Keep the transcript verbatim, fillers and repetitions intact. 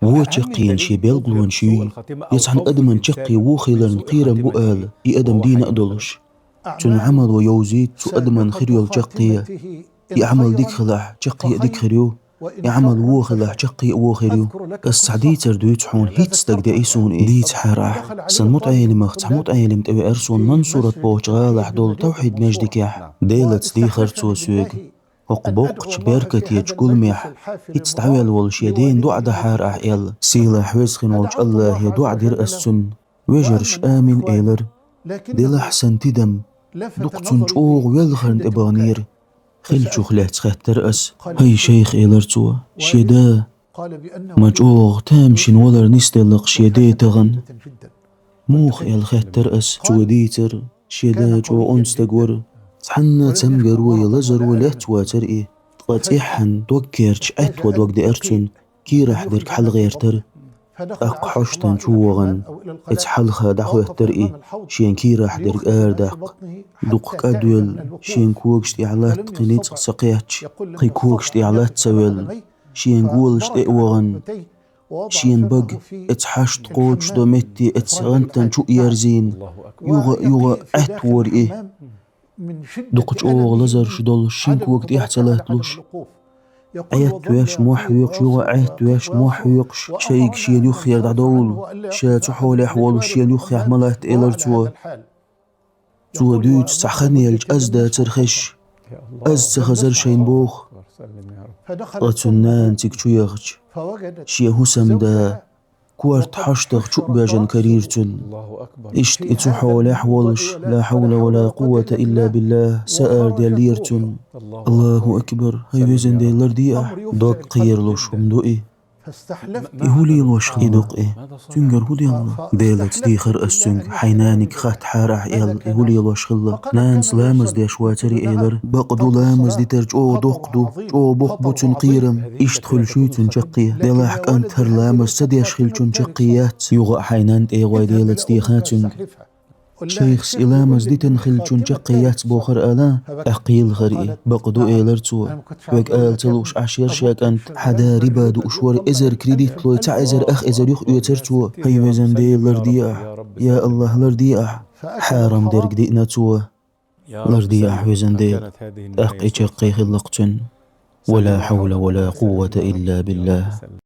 Во чаккхе шен белгалонаш юй, е цхьан адаман чаккхе во хиларна кхерам бу ала, и адам дийна а долуш. Цуьнан Ӏамало йовзуьйту цу адаман хир йолу чаккхе, и Ӏамал дика хилахь, чаккхе а дика хир ю, и Ӏамал во хилахь, чаккхе а во хир ю. Ас цхьа дийцар дуьйцу хьуна, хӀинца дагадеи суна и. Дийцахьара ахь. Сан мутаӀелимах цхьа мутаӀелим тӀевеара суна Мансурат бохучу гӀалахь долу тавхьид маьждигехь. Делаца дийхира цо соьга. ХӀокху боккхачу беркатечу гуламехь хӀинца дӀавелла волу шен дена доӀа дахьара ахь аьлла. Сийлахь веза хин волчу АллахӀе доӀа дира ас цунна. Вежарша амин элира. Делахь сан тидам дукха цунна чӀогӀа велхарна тӀебахнера. Хиллачух лаьцна хаьттара ас. ХӀай шайх, элира цо, шен да ма чӀогӀа тамашийна валар нисделла-кх шен ден тахана. Муха аьлла хаьттара ас. Цо дийцира, шен да чӀогӀа онда стаг вара. Цхьанна цамгаро я лазаро лаьцна вацара и. Ткъа цӀеххьана дог керча Ӏетта ван дог деара цунна, кийрахь дерг хьалагӀертара. ТӀаккха хьоштан чу вахана, оцу хьалха дӀахӀоьттира и, шен кийрахь дерг арадаккха. Дукха кӀадвелла, шен когаш тӀехь латта кхин ницкъ ца кхетча, кхин когаш тӀехь латта ца велла, шен голаш тӀе а вахана, шен бага оцу хьашт кхочушдо метте оцу гӀантана чу а ерзийна, юха а, юха а Ӏеттавора и. Дукха чӀогӀа лазарш долуш, шина кога тӀехь ца латталуш, Ӏеттавеш, мохь хьоькхуш, юха а Ӏеттавеш, мохь хьоькхуш, шайга шена юххера дӀадовла, ша цу хьолехь волуш шена юххехь ма латта, элира цо. Цо дуьйцу цхьа хан елча, аз дацара хезаш. Аз ца хазара шайна боху. Ткъа цуьнан нана цига чу яхча, шен хӀусамда корта хьоштах чу а боьжна карийра цунна. Иштта и цу хьолехь волуш, ла хьавла ва ла къуввата илла биллахӀ, са араделлера цунна. Аллаху акбар, хӀай везан Дела, ларде ахь, дог кхералуш хӀума ду и. И хӀун лелош хилла? И ду-кх и. Цуьнгара хӀун делла? Делаца дийхира ас цуьнга, хьайн наниг хаттахьара ахь аьлла, и хӀун лелош хилла. Нанас ламаз деш вацара и, элира. Бакъду, ламаз дитар чӀогӀа доккха ду, чӀогӀа боккха бу цуьнан кхерам. Иштта хуьлуш юй цунна чаккхе. Делахь кӀант, хӀара ламаз ца деш хиллачунна чаккхе яц. Юха а хьайн нанна тӀе гӀой, Делаца дийхина цуьнга. Шайхас и ламаз дитина хиллачунна чаккхе яц бохура ала, тӀаккха йилхира и. Бакъду, элира цо. Хьоьга ала ца лууш Ӏаш яра ша, кӀант, хьан да риба дууш вара, эзар кредит лой, цхьа эзар, ах эзар юхаоьцура цо. ХӀай везан Дела, ларде ахь. Я АллахӀ, ларде ахь. Хьарам дерг диъна цо. Ларде ахь, везан Дела. ТӀаккха и чаккхе хилла-кх цуьнан. Ва ла хьавла ва ла къуввата илла биллахӀ.